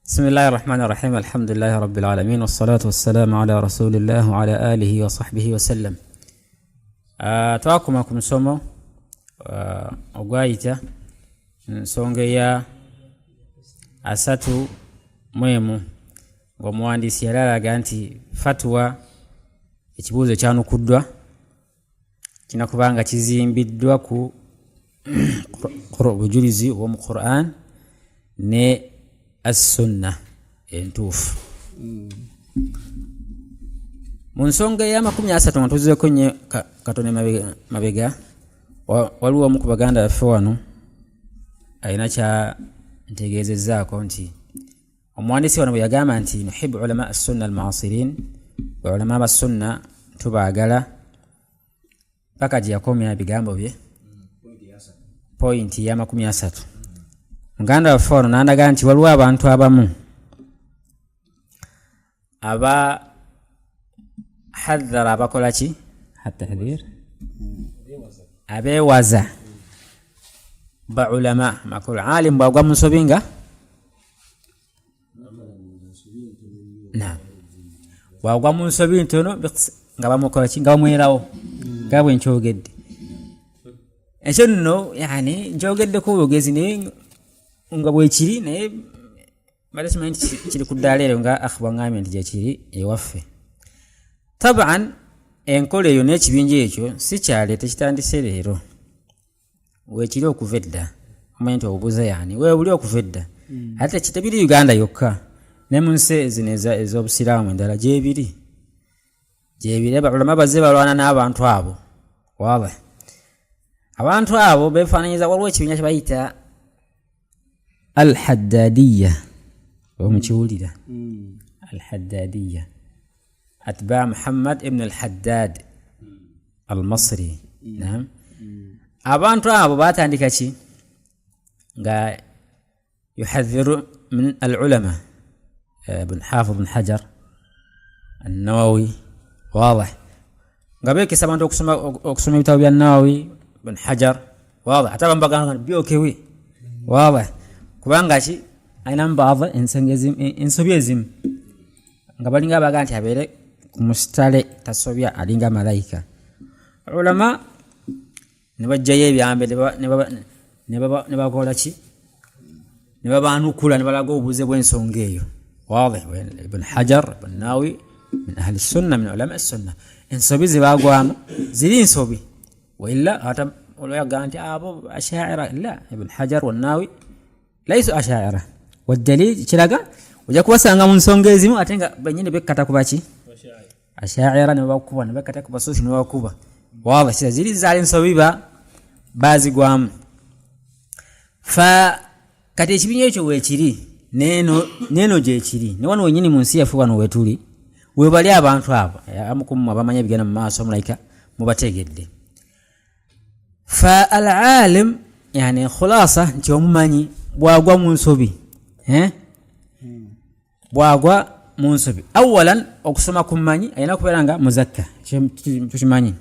بسم الله الرحمن الرحيم الحمد لله رب العالمين والصلاة والسلام على رسول الله وعلى آله وصحبه وسلم. Twakoma ku musomo ogwayita nsonga eya 31, ng'omuwandiisi yali alaga nti fatuwa, ekibuuzo ekyanukuddwa, kirina kuba nga kizimbiddwa ku bujulizi obw'omu Quran ne assunna entuufu. Mu nsonga eya 30, nga tuzeeko nnyo katono mabega, waliwo omu ku baganda baffe wano alina kyantegeezezzaako nti omuwandiisi wano bwe yagamba nti nuhibu ulama assunna almuasirin, baulama bassunna tubaagala, paka gye yakomya ebigambo bye, point ya 30, muganda waffe wano nandaga nti waliwo abantu abamu aba hadhara, abakola ki, atahdhir, abeewaza baulama. Makulu alim bwagwa mu nsobi nga nam bwagwa mu nsobi ntono nga bamukola ki, nga bamwerawo. Nga bwe nkyogedde ekyo nno, yani nkyogeddeko obwogezi, naye nga bwekiri, naye mbadde simanyi nti kiri ku ddaala eryo nga akhi bwaŋŋambye nti gyekiri ewaffe. Taban enkola eyo n'ekibinja ekyo si kyale, tekitandise leero, weekiri okuva edda. Omanyi nti obubuze yani weebuli okuva edda, ate tebiri Uganda yokka, ne mu nsi zino ez'obusiraamu endala gyebiri, gyebiri. Abaulama bazze balwana n'abantu abo. Waba abantu abo befaananyiza, waliwo ekibinja kye bayita Alhaddadiya, oba mukiwulira, Alhaddadiya, atba Muhammad ibn Alhaddad Almasri. Naam, abantu abo batandika ki nga yuhadhiru min alulama, ibn Hafidh ibn Hajar, Annawawi, wadah, nga bekesa abantu okusoma ebitabo bya Nawawi, ibn Hajar, wadah, ate abamu bagamba nti byokewe, wadah, kubanga ki, alinamu baadhi ensonga ensobi ezimu, nga balinga abaga nti abeere ku musitale, tasobya, alinga malayika. Ulama ne bajjayo ebyambe ne bakola ki, ne babanukula, ne balaga obubuze bw'ensonga eyo. Wadih, ibn Hajar, ibn Nawi min ahli sunna, min ulama sunna, ensobi zebagwamu ziri nsobi, wailla ata olwaga nti abo ashaira. La, ibn Hajar wanawi laisu ashaira, wadalil kiraga ojja kubasanga mu nsonga ezimu ate nga benyini bekkata kubaki ashaira, ne babakuba, ne bekkata ku basuufi ne babakuba. Wadih, kira ziri zaali nsobi bazigwamu. Fa kati ekibinja ekyo weekiri, neeno gyekiri, ne wano wenyini mu nsi yaffe wano wetuli webali abantu abo. Abamu ku mmwe abamanyi ebigenda mu maaso mulayika mubategedde. Fa alalim, yani khulasa nti omumanyi bwagwa mu nsobi, eh? Bwagwa mu nsobi, awalan okusoma ku mmanyi alina kubeera nga muzakka, tukimanyi,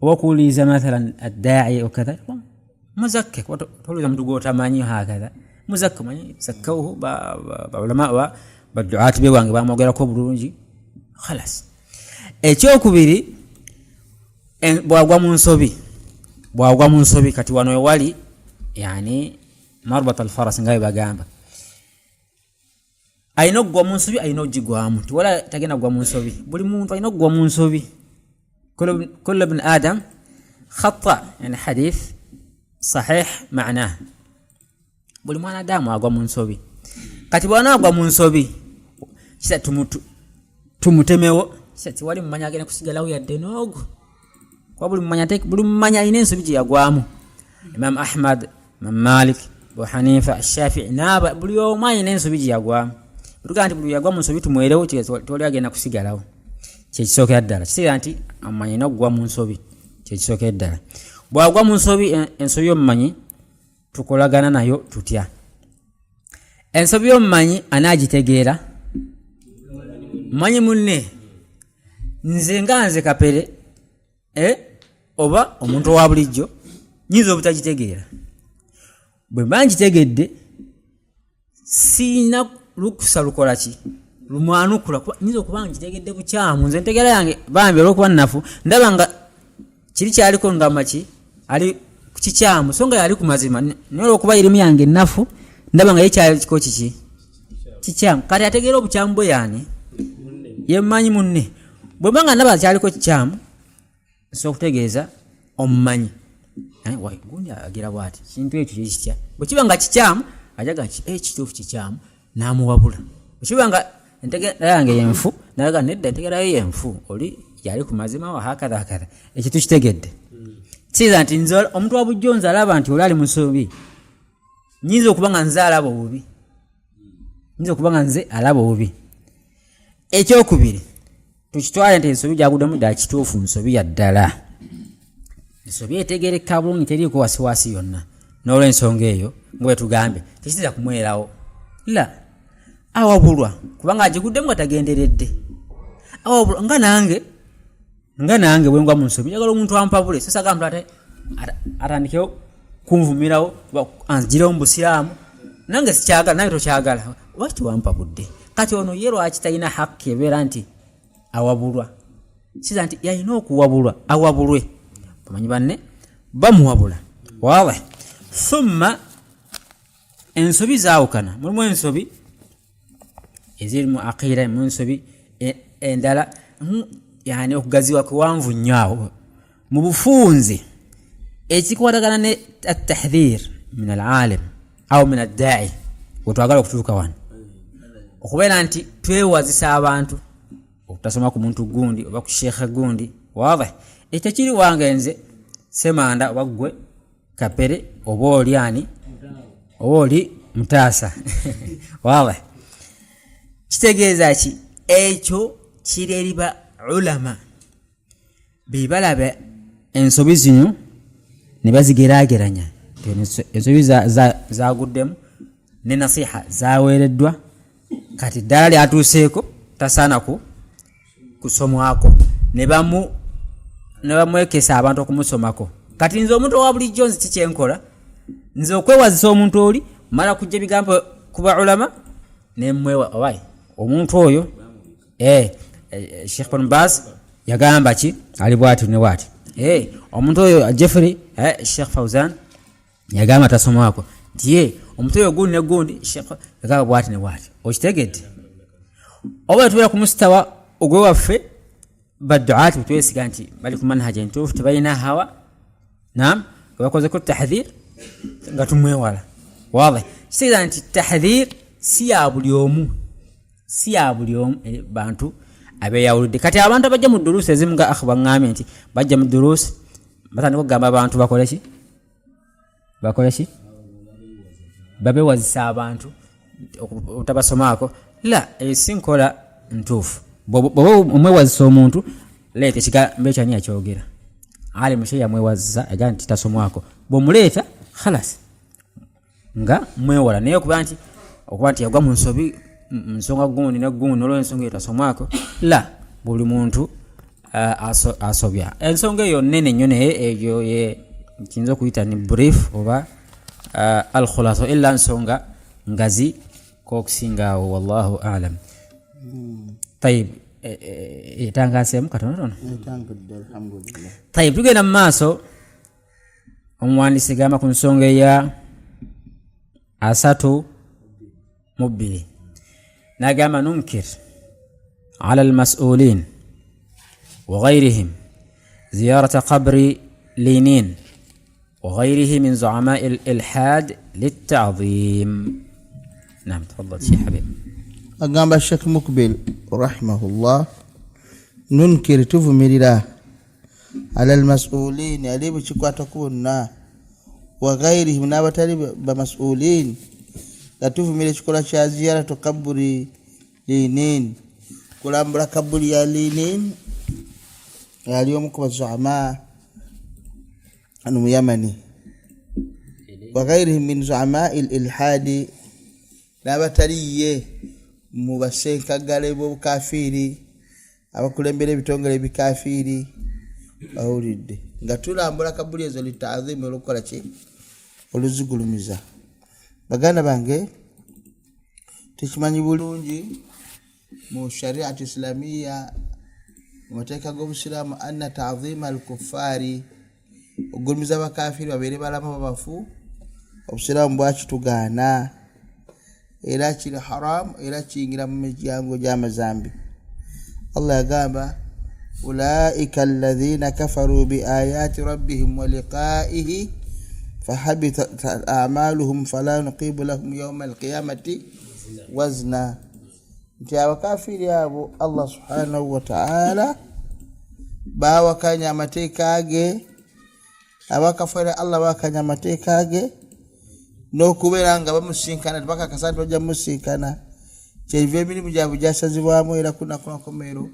oba okuwuliriza mathalan addai okatha muzakka, kuba towuliriza muntu gwotamanyi, hakatha muzakka, omanyi zakkauhu baulama baduati bewange bamwogerako obulungi, khalas. Ekyokubiri, bwagwa mu nsobi, bwagwa mu nsobi, kati wano ewali yani marbat alfaras, nga bwe bagamba, alina okugwa mu nsobi, alina okugigwamu, tiwala tagenda kugwa mu nsobi. Buli muntu alina okugwa mu nsobi, kullu ibn adam khata, yani hadith sahih manah, buli mwana adamu agwa mu nsobi. Kati bwanaagwa mu nsobi, kisa tumutemewo, kisa tiwali mumanya agenda kusigalawo yadde n'ogwo, kuba buli mumanya buli mumanya alina ensobi gye yagwamu. Imam Ahmad, Imam Malik, Abu Hanifa, Shafii, naaba buli omu alina ensobi gye yagwamu. Tugaa nti buli yagwa mu nsobi tumwerewo, tewali agenda kusigalawo. Kyekisookera ddala kitegeera nti amumanyi alina okugwa mu nsobi, kyekisookera ddala. Bwagwa mu nsobi, ensobi y'omumanyi tukolagana nayo tutya? Ensobi y'omumanyi anaagitegeera mumanyi munne, nze nga nze Kapere, oba omuntu owa bulijjo nyinza obutagitegeera. Bwe mba ngitegedde, siina Lukusa lukola ki? Lumwanukula. Kuba nyinza okuba nga nkitegedde bukyamu, nze entegeera yange bambi olwokuba nnafu, ndaba nga kiri kyaliko nga maki ali kikyamu, so nga yali ku mazima, naye olwokuba erimu yange ennafu ndaba nga ye kyaliko kiki kikyamu. Kati ategeera obukyamu bwe yaani yemmanyi munne. Bwe mba nga ndaba kyaliko kikyamu, nsobola okutegeeza omumanyi, gundi agira bwati, kintu ekyo kiri kitya? Bwe kiba nga kikyamu, ajaga nti kituufu kikyamu, n'amuwabula. Bwe kiba nga entegeera yange yenfu, naga nedda, entegeera yo yenfu, oli yali ku mazima, wa hakadha hakadha. Ekyo tukitegedde. Kitegeeza nti nze omuntu wa bulijjo nze alaba nti oli ali mu nsobi, nyinza okuba nga nze alaba obubi, nyinza okuba nga nze alaba obubi. Ekyokubiri, tukitwale nti ensobi gyaguddemu ddala kituufu, nsobi ya ddala, nsobi etegereka bulungi, teriiko wasiwasi yonna. N'olwensonga eyo, nga bwe tugambye, tekiyinza kumwerawo, la awabulwa, kubanga agiguddemu nga tagenderedde. Awabulwa nga nange bwengwa mu nsobi, njagala omuntu ampabule, so sagala muntu ate atandikewo kunvumirawo, anzigirewo mu busiraamu. Nange sikyagala, nange tokyagala. Lwaki tewampabudde? Kati ono ye lwaki talina hakki ebeera nti awabulwa? Kiza nti yalina okuwabulwa, awabulwe, bamanyi banne bamuwabula. Wadah. Thumma ensobi zaawukana. Mulimu ensobi eziri mu aqira, mu ensobi endala, yani okugaziwa kuwanvu nnyo awo. Mu bufunze, ekikwatagana ne atahdhir min alalim au min addai, wetwagala okutuuka wano, okubeera nti twewazisa abantu obutasoma ku muntu gundi oba ku sheekhe gundi. Wadah. Ekyo kiri wange nze Semanda, oba gwe Kapere, oba oli ani, oba oli Mutaasa. Wadah. Kitegeeza ki? Ekyo kiri eri ba ulama, bebalaba ensobi zino ne bazigeraageranya. Ensobi zaguddemu ne nasiha zaweereddwa, kati ddala lyatuuseeko tasaana ku kusomwako, ne bamwekesa abantu okumusomako. Kati nze omuntu owa bulijjo, nze kikyenkola nze okwewazisa omuntu oli, mala kujja ebigambo ku ba ulama nemwewa. Owaye omuntu oyo, Sheikh bin Baz yagamba ki, ali bwati ne bwati. Omuntu oyo Jeffrey, Sheikh Fauzan yagamba tasomwako, nti ye omuntu oyo gundi ne gundi, Sheikh yagamba bwati ne bwati. Okitegedde? Oba tubeera ku mustawa ogwewaffe, baduati bwetwesiga nti bali ku manhaji entuufu, tebalina hawa, nam bakozeko tahdhir nga tumwewala. Wadah. Kitegeeza nti tahdhir si ya buli omu, si ya buli omu, bantu abeyawulidde. Kati abantu abajja mu durusi ezimu, nga akhi baŋŋambye nti bajja mu durusi, batandika okugamba abantu bakole ki, bakole ki, babewazisa abantu obutabasomaako. La, eyo si nkola ntuufu. Bw'oba omwewazisa omuntu, leeta ekigambo ekyo, ani yakyogera? Alimu kye yamwewazisa agamba nti tasomwako, bw'omuleeta khalas, nga mwewala. Naye okuba nti yagwa mu nsobi mu nsonga gundi ne gundi, nolwensonga eyo tasomwako, la, buli muntu asobya. Ensonga eyo nene nnyo, naye eyo ye kiyinza okuyita ni brief oba alkhulasa, illa nsonga ngazi kokusinga awo. Wallahu alam. Tayib, etangaseemu katonotono. Etangudde, alhamdulillah. Tayib, tugenda mu maaso. Omuwandiisi gamba ku nsonga eya 32, nagamba: nunkir ala almasulin وغيرهم زيارة قبر لينين وغيره من زعماء الإلحاد للتعظيم. نعم، تفضل شيخ حبيب. Agamba Sheikh Mukbil rahimahullah: nunkiri, tuvumirira, ala almasulin, ali bukikwatako bonna, wa ghairihim, n'abatali bamasulin, nga tuvumira ekikolwa kya ziyaratu kaburi Linin, kulambula kaburi ya Linin, ali omu ku bazuama ano mu Yamani, wa ghairihim min zuamai lilhadi, n'abatali ye mu basenkagale b'obukafiiri, abakulembera ebitongole ebikafiiri. Bawulidde nga tulambula kabuli ezo litazimu, olwokukola ki? Oluzigulumiza. Baganda bange, Tukimanyi bulungi mu shariati islamiya, mu mateeka g'obusiraamu, anna tadhima alkuffari, okugulumiza abakafiri babeere balamu babafu, obusiraamu bwakitugaana era kiri haramu, era kiyingira mu miryango gy'amazambi. Allah yagamba ulaika alladhina kafaru biayati rabbihim wa liqaihi fahabitat amaluhum fala nuqimu lahum yauma alqiyamati wazna, nti abakafiri abo Allah subhanahu wataala bawakanya amateeka ge, abakafere Allah bawakanya amateeka ge n'okubeera nga bamusinkana, tebakakasa nti bajja mumusinkana, kyeriva emirimu gyabwe gyasazibwamu, era kunakunakomero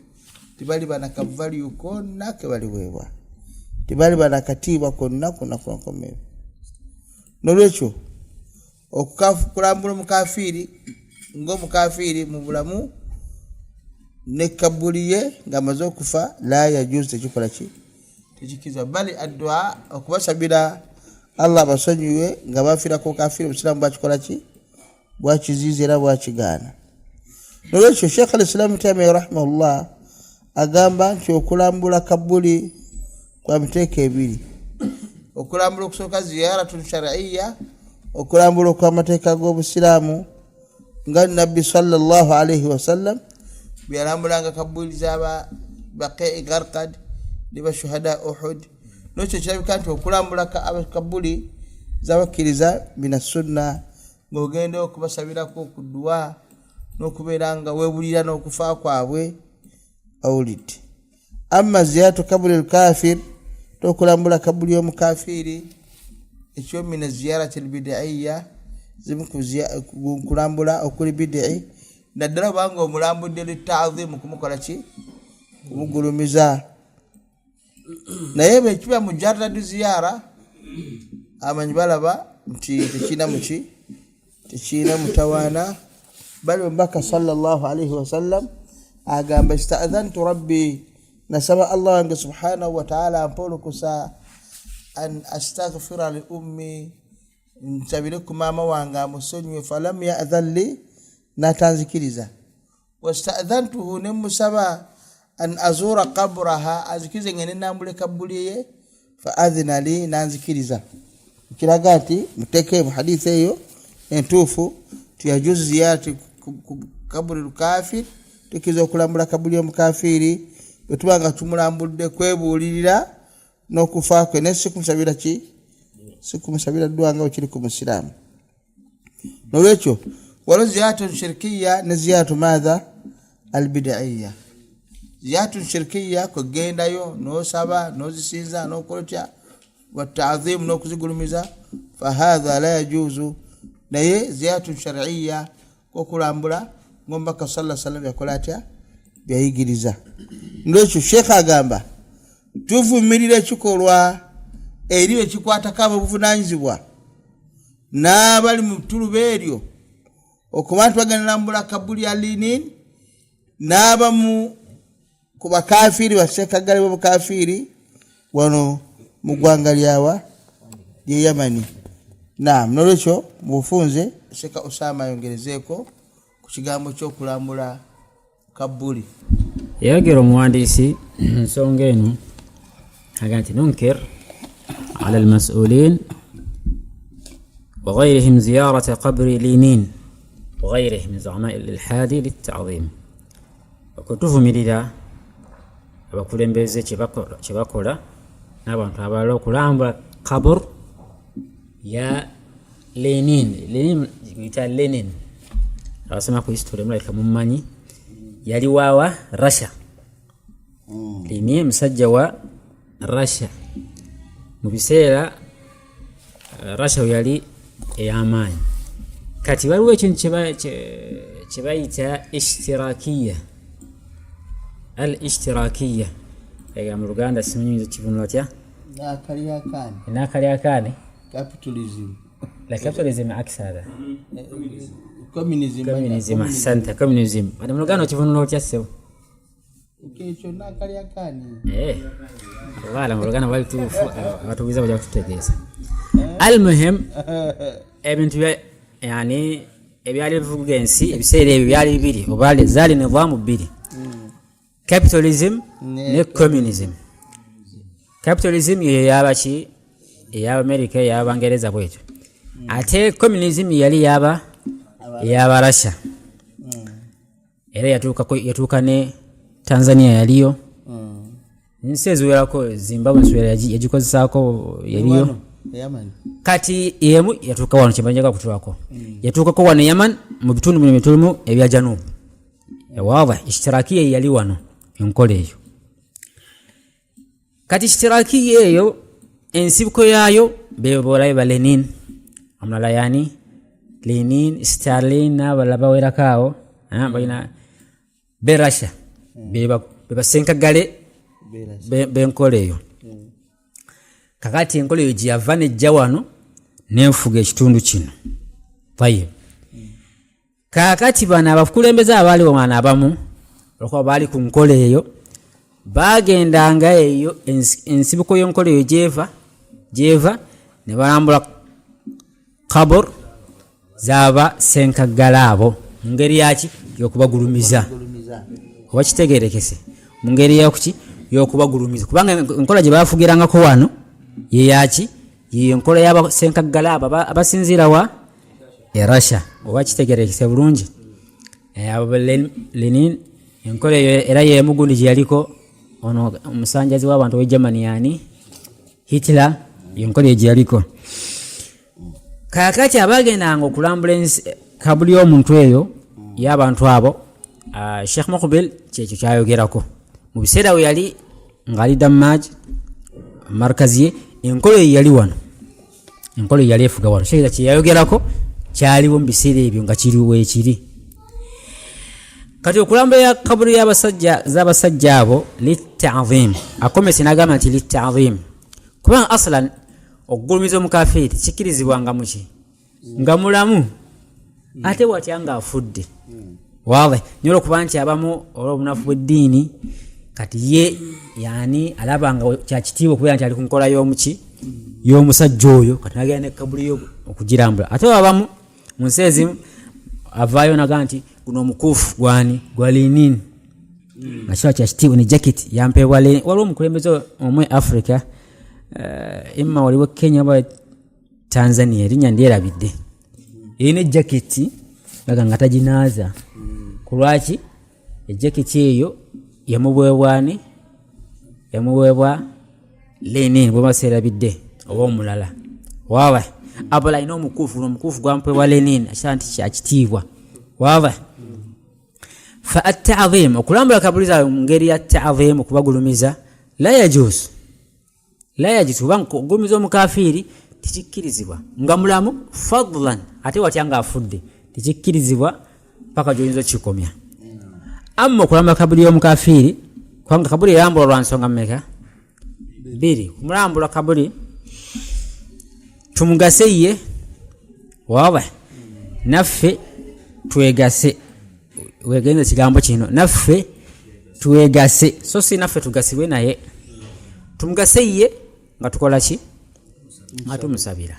tebali banakavaliyu konna kebaliweebwa, tebali banakatiibwa konna kunakunakomero. Nolwekyo okulambula omukafiiri ngaomukafiiri mu bulamu ne kabuli ye ng'amaze okufa, la yajuzu, tekikola ki, tekikirizibwa. Bali addua, okubasabira Allah abasonyiwe nga bafiira ku kafiiri, obusiraamu bwakikola ki, bwakiziiza era bwakigaana. Nolwekyo Sheekh Alislaamu Taimiya rahimahullah agamba nti okulambula kabuli kwa miteeko ebiri. Okulambula okusooka ziyaratun sharaiya, okulambula okw'amateeka g'obusiraamu nga Nabbi sallallahu alaihi wasallam bweyalambulanga kabuli zaba Baqii Garkad ne bashuhada Uhud. Nokyo kirabika nti okulambula kabuli zabakkiriza mina sunna, ng'ogenda okubasabirako ku dduwa n'okubeera nga weebulira n'okufa kwabwe awulidde. Amma ziyaratu kabuli lkafir, tokulambula kabuli y'omukafiiri, ekyo mina ziyarati lbidiiya, zimu kulambula okuli bidii, naddala obanga omulambudde litadhimu, kumukola ki, kumugulumiza. Naye bwekiba mujarradu ziyara, amanyi balaba nti tekirina muki, tekirina mutawaana. Bali omubaka sallallahu alaihi wasallam agamba istadhantu rabbi, nasaba Allah wange subhanahu wataala ampe olukusa an astaghfira li ummi, nsabire ku maama wange amusonyiwe, falam yadhan li, natanzikiriza. Wastadhantuhu, nemusaba an azura qabraha, anzikirize ngende nambule kabuli ye, fa adhina li, nanzikiriza. Kiraga nti muteeke mu hadisi eyo entuufu tiyajuzu ziyarati kaburi lkafir, tukkiriza okulambula kabuli y'omukafiiri bwe tuba nga tumulambudde kwebuulirira n'okufa kwe, naye si kumusabira ki, si kumusabira ddwa nga bwekiri ku musiraamu. Nolwekyo waliwo ziyaratu shirkiya ne ziyaratu maatha albidaiya. Ziyaratu shirkiya kwegendayo n'osaba n'ozisinza n'okola otya, watadhimu n'okuzigulumiza, fahatha la yajuzu. Naye ziyaratu shariya kwokulambula ng'omubaka salla sallam yakola atya, byayigiriza. Nolwekyo sheekha agamba tuvumirira ekikolwa eri ekikwatako abobuvunanyizibwa n'abali mu ttuluba eryo okuba nti bagenda lambula kabuli ya Lenin n'abamu ku bakafiiri basekagale b'obukafiiri wano mu ggwanga lyawa lye Yamani. Naam, nolwekyo mubufunze Sheikh Osama ayongerezeeko ku kigambo ky'okulambula kabuli. Yayogera omuwandiisi ensonga eno aga nti nunkir ala almasulin wa ghairihim ziyarata qabri Lenin wa ghairihi min zuamai lilhadi litadhim, okutuvumirira abakulembeze kyebakola n'abantu abalala okulambula kabur ya Lenin. Lenin yita Lenin, abasoma ku history mulabika mummanyi, yali wawa Russia. Lenin musajja wa Russia mu biseera Russia we yali ey'amaanyi. Kati waliwo ekintu kye bayita ishtirakiya, al ishtirakiya ega mu Luganda simanyi kivunulwa tya, nakalyakani, capitalism. La capitalism akisi hadha communism, communism, ahsanta, communism. Ate mu Luganda okivunula otya ssebo? Ekyo nakalyakani. Wala mu Luganda balituufu abatubuuza bajja kututegeeza. Almuhim ebintu bya yani Ebyali bivuga ensi ebiseera ebyo byali bibiri, oba zaali nidhamu bbiri, capitalism ne communism. Capitalism yeyo yabaki? Eyabamerika, eyabangereza bwetyo. Ate communism yali yaba eyabarasha, era yatuuka ne Tanzania yaliyo, ensi eziwerako, Zimbabwe nswera yagikozesaako, yaliyo. Wano, Yaman. Kati emu yatuuka wano, kyebanjaga kutuukako, yatuukako wano Yaman, mu bitundu bino byetulimu ebya Janubu. Wadah, ishtirakiya yali wano, enkola eyo. Kati ishtirakiya eyo ensibuko yaayo bebolabe ba Lenin, omulala yani Lenin, Stalin n'abalala bawerako awo, balina be Russia, bebasenkagale benkola eyo. Kakati enkola eyo gyeyava nejja wano nenfuga ekitundu kino. Tayib, kakati bano abakulembeze abaali wano abamu, olwokuba baali ku nkola eyo, bagendanga eyo ensibuko y'enkola eyo gyeva ne balambula kabur zaba senkaggala abo mu ngeri yaki? Yokubagulumiza. Gulumiza. Oba kitegerekese, mu ngeri yakuki? Yokubagulumiza, kubanga enkola gye bafugirangako wano yeyaki? Yenkola y'abasenkaggala abo abasinziira wa? E Russia. Oba kitegerekese bulungi? Abo ba Lenin, enkola eyo era yemu gundi gye yaliko ono omusanjazi w'abantu owe Germany, yani Hitler, yenkola eyo gye yaliko. Kakati abagendanga okulambula kabuli y'omuntu eyo y'abantu abo, Sheikh Muqbil kyekyo kyayogerako mu biseera we yali ng'ali Dammaj markazi ye, enkola eyo yali wano, enkola eyo yali efuga wano. Kitegeeza kyeyayogerako kyaliwo mu biseera ebyo nga kiri weekiri. Kati okulambula kabuli y'abasajja z'abasajja abo litazim, akomese n'agamba nti litazim, kubanga aslan okugulumiza omukafiiri kikkirizibwa nga muki? Nga mulamu, ate watya ng'afudde? Wallahi, nyo olwokuba nti abamu olw'obunafu bw'eddiini, kati ye yani alaba nga kyakitiibwa okubeera nti ali ku nkola y'omuki? Y'omusajja oyo, kati nagenda ne kabuli yo okugirambula. Ate abamu mu nsi ezimu avaayo naga nti guno omukuufu gwani? Gwa Lenin, nga kiba kyakitiibwa, ne jacket yampeebwa Lenin. Waliwo omukulembeze omwe Africa, imma waliwo Kenya oba Tanzania, erinnya ndyerabidde, erina ejaketi laga nga taginaaza. Ku lwaki? Ejaketi eyo yamuweebwa ani? Yamuweebwa Lenin, bweba seerabidde oba omulala. Wawa abala alina omukuufu, guno omukuufu gwampeebwa Lenin, akira nti kyakitiibwa. Wawa fa atazim, okulambula kabuli zaabwe mu ngeri ya tazim, okubagulumiza, la yajuzu, la yajuzu, kubanga okugulumiza omukafiiri tekikkirizibwa nga mulamu, fadlan ate watya ng'afudde? Tekikkirizibwa paka gyoyinza okikomya. Amma okulambula kabuli y'omukafiiri, kubanga kabuli erambulwa lwa nsonga mmeka? Bbiri. Kumulambula kabuli tumugase ye, wawa naffe twegase. Wegenza ekigambo kino, naffe twegase, so si naffe tugasibwe, naye tumugase ye nga tukola ki? Nga tumusabira.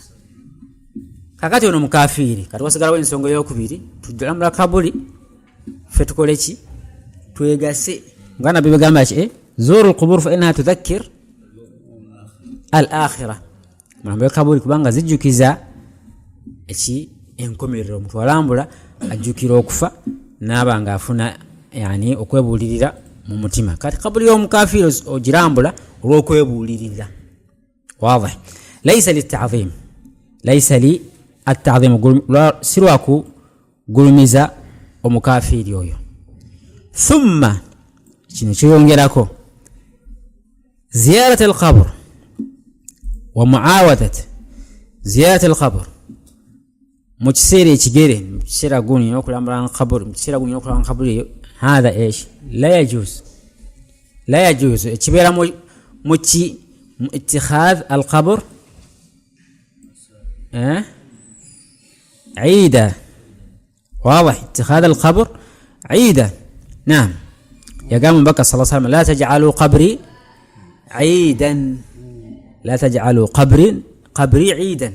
Kakati ono mukafiiri, kati wasigalawo ensonga eyokubiri, tulambula kabuli ffe tukole ki? Twegase. Nga nabbi begamba ki? Zuru lqubur fa innaha tudhakkir al akhira, mulambule kabuli kubanga zijjukiza eki? Enkomerero. Omuntu alambula ajjukira okufa, naaba nga afuna yani okwebuulirira mu mutima. Kati kabuli y'omukafiiri ogirambula olw'okwebuulirira. Wadah, laisa litazim, laisa li atazim, si lwakugulumiza omukafiiri oyo. Thumma kino kiyongerako ziyarat alqabr wa muawadat ziyarat alqabr mu kiseera ekigere, mu kiseera gundi okulambula kaburi, mu kiseera gundi okulambula kaburi eyo, hatha ish la yajuz, la yajuz. Ekibeera muki? Mu itikhadh alqabr عيدا. واضح، اتخاذ القبر عيدا. نعم، يقام بكى صلى الله عليه وسلم لا تجعلوا قبري عيدا، لا تجعلوا قبري عيدا.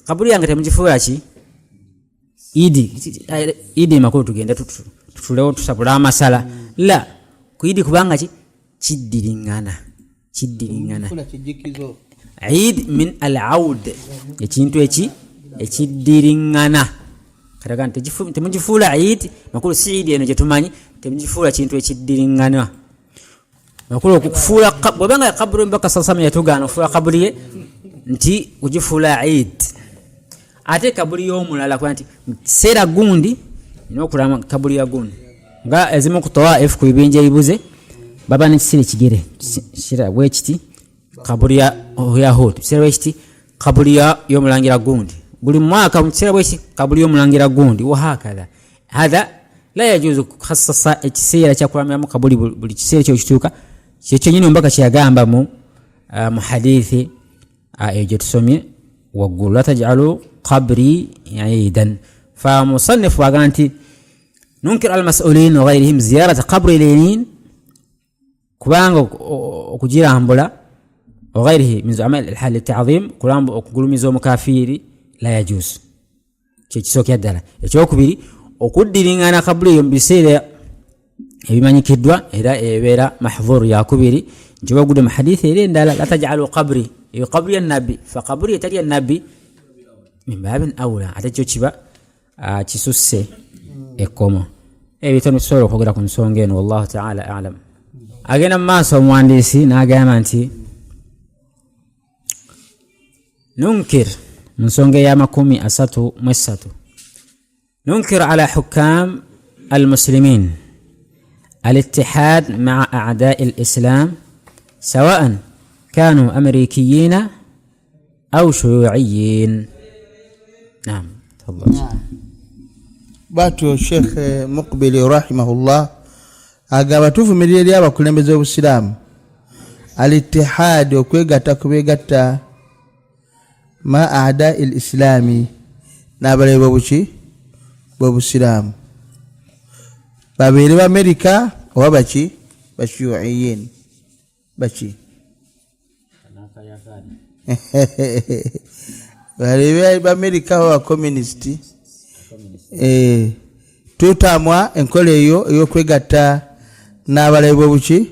قبري yange temugifuula ki? Idi idi makulu tugende tutulewo tusabule amasala la ku idi, kubanga ki kiddiriŋŋana, kiddiriŋŋana. Eid min al aud, ekintu eki ekiddiriŋŋana. Kataga nti temugifuula Eid, makulu si Eid eno gyetumanyi, temugifuula kintu ekiddiriŋŋana. Makulu okufuula bwebanga kaburi omubaka saa salama yatugaana okufuula kaburi ye nti kugifuula Eid, ate kaburi y'omulala kuba nti kiseera gundi nina okulama kaburi ya gundi, nga ezimu ku tawaif ku bibinja ebibuze baba nekiseera ekigere kiseera bwekiti kaburi ya Yahud, kiseera bwekiti kaburi y'omulangira gundi, buli mwaka mu kiseera bwekiti kaburi y'omulangira gundi, wahakatha. Hatha la yajuzu kukhasasa ekiseera kyakulamiramu kaburi buli kiseera kyo kituuka. Kyekyenyini omubaka kyeyagamba mu hadithi eyo gyetusomye waggulu, la tajalu qabri idan. Fa musannifu agamba nti nunkir al masulin wa ghairihim ziyarat qabri lenin, kubanga okugirambula wa ghairihi min zuama al ilhad litadhim, kulamba okugulumiza omukafiiri la yajuz, kyekisookera ddala. Ekyokubiri, okuddiringana kabuli eyo mu biseera ebimanyikiddwa era ebeera mahdhur yakubiri, nti oba ogudde mu hadithi era endala, la tajalu qabri, eyo kaburi ya nabbi, fa kaburi etali ya nabbi min babin aula, ate kyo kiba kisusse ekkomo. Ebitono tusobola okwogera ku nsonga eno, wallahu taala alam. Agenda mu maaso omuwandiisi n'agamba nti nunkir mu nsonga ey'amakumi asatu mu esatu, nunkir ala hukam almuslimin الاتحاد مع أعداء الإسلام سواء كانوا أمريكيين أو شيوعيين. نعم تفضل. نعم. Bwatyo Sheikh Mukbili rahimahullah agamba tuvumirira eri abakulembeze b'obusiraamu alittihaadi, okwegatta kubegatta ma adai lislaami, n'abalabe bobuki bwobusiraamu, babeere baamerika oba baki bashuyuiyin baki balebe baamerika oba bakomunisiti. Tutamwa enkola eyo ey'okwegatta n'abalabe bobuki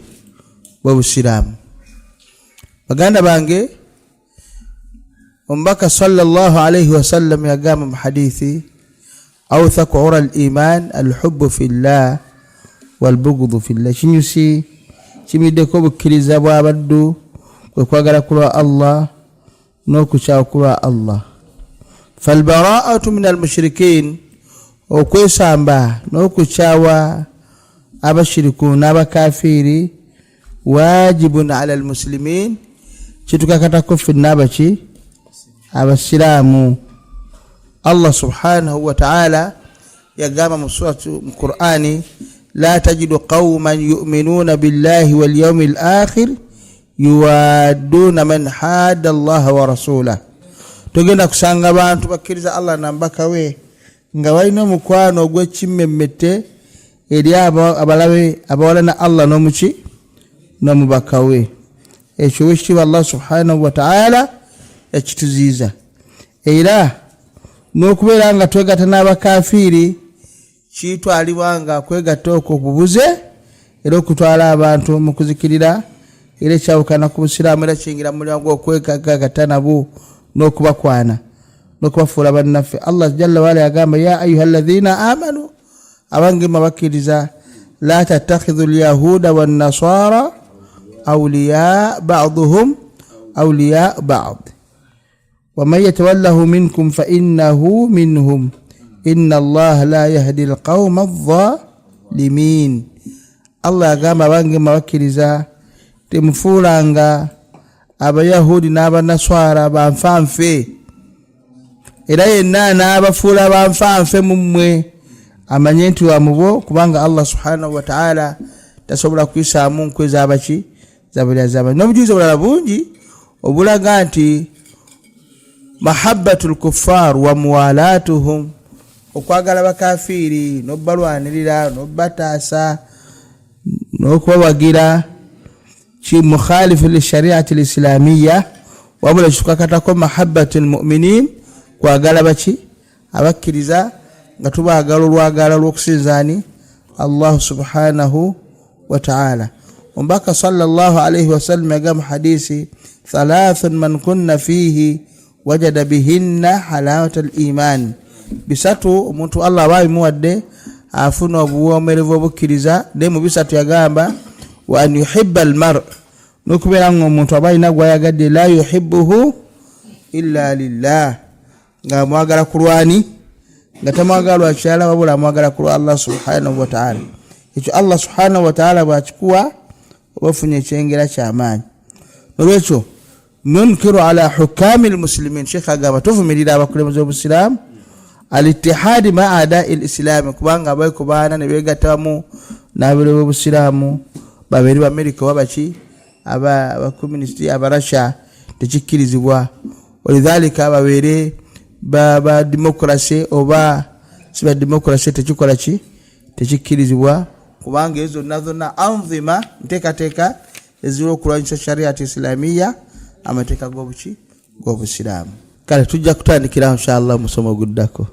bwobusiraamu. Baganda bange, omubaka sallallahu alaihi wasallam yagamba mu hadithi, authaku ura liman alhubu fillah walbugudu fillah, kinyusi kimiddeko obukkiriza bw'abaddu kwe kwagala kulwa Allah n'okukyawa kulwa Allah. Falbaraatu min almushirikin, okwesamba n'okukyawa abashiriku n'abakafiiri, wajibun ala almuslimin, kitukakatako ffenna abaki abasiraamu. Allah subhanahu wataala yagamba mu suratu mu Qur'ani, la tajidu qauman yuminuna billahi walyaumi lakhir yuwadduna man hadda allaha wa rasulah, togenda kusanga bantu bakkiriza Allah nambaka we nga balina omukwano ogw'ekimmemmette eri abalabe abawalana Allah n'omuki n'omubaka we. Ekyo wekitiibwa Allah subhanahu wataala yakituziiza, era n'okubeera nga twegatta n'abakafiiri kitwalibwa nga kwegatta okwo kubuze era okutwala abantu mu kuzikirira, era ekyawukana ku busiraamu, era kiyingira mu mulyango gw'okwegagatta nabo n'okubakwana n'okubafuula bannaffe. Allah jalla waala yagamba, ya ayuha alladhina amanu, abange mwe abakkiriza, la tattakhidhu lyahuda wannasara awliya baduhum awliya bad waman yatawallahu minkum fainnahu minhum inna allaha la yahdi alqauma alzalimin. Allah yagamba, abange mwe abakkiriza, temufuulanga abayahudi n'abanaswara banfanfe, era yenna n'abafuula banfanfe mummwe amanye nti wamubo, kubanga Allah subhanahu wataala tasobola kuyisaamu nkwe zabaki zabuli zabanyi. N'obujulizi obulala bungi obulaga nti mahabbatu lkuffar wa muwalatuhum, okwagala bakafiiri n'obalwanirira n'obataasa n'okubawagira ki mukhalifu lishariati lislamiya, wabula kitukakatako mahabbatu lmuminin, kwagala baki abakkiriza Nga tubaagala olwagala lw'okusinzaani Allahu subhanahu wataala. Omubaka sallallahu alaihi wasallam yagamba hadisi, thalathun man kunna fiihi wajada bihinna halawata al iman, bisatu omuntu Allah aba abimuwadde afuna obuwoomerevu obukkiriza. Naye mu bisatu yagamba wa an yuhibba almar, n'okubeera nga omuntu aba alina gwayagadde, la yuhibbuhu illa lillah, nga amwagala kulwani, nga tamwagala lwa kirala wabula amwagala kulwa Allah subhanahu wataala. Ekyo Allah subhanahu wataala bwakikuwa oba ofunye ekyengera kyamaanyi. Nolwekyo nunkiru ala hukami lmusilimin, sheekh agamba tuvumirira abakulembeze b'obusiraamu alitihadi ma adai lislami, kubanga abaekubaana ne begatta wamu n'abere b'obusiraamu, babeere bamerika oba baki, abakomunisiti, abarasha, tekikkirizibwa. Walidhalika babeere ba demokrasi oba si ba demokrasi, tekikola ki, tekikkirizibwa, kubanga ezo zonna zonna anzima, nteekateeka eziriwo okulwanyisa shariat islamiya, amateeka g'obuki, g'obusiraamu. Kale tujja kutandikiraho inshallah omusomo oguddako.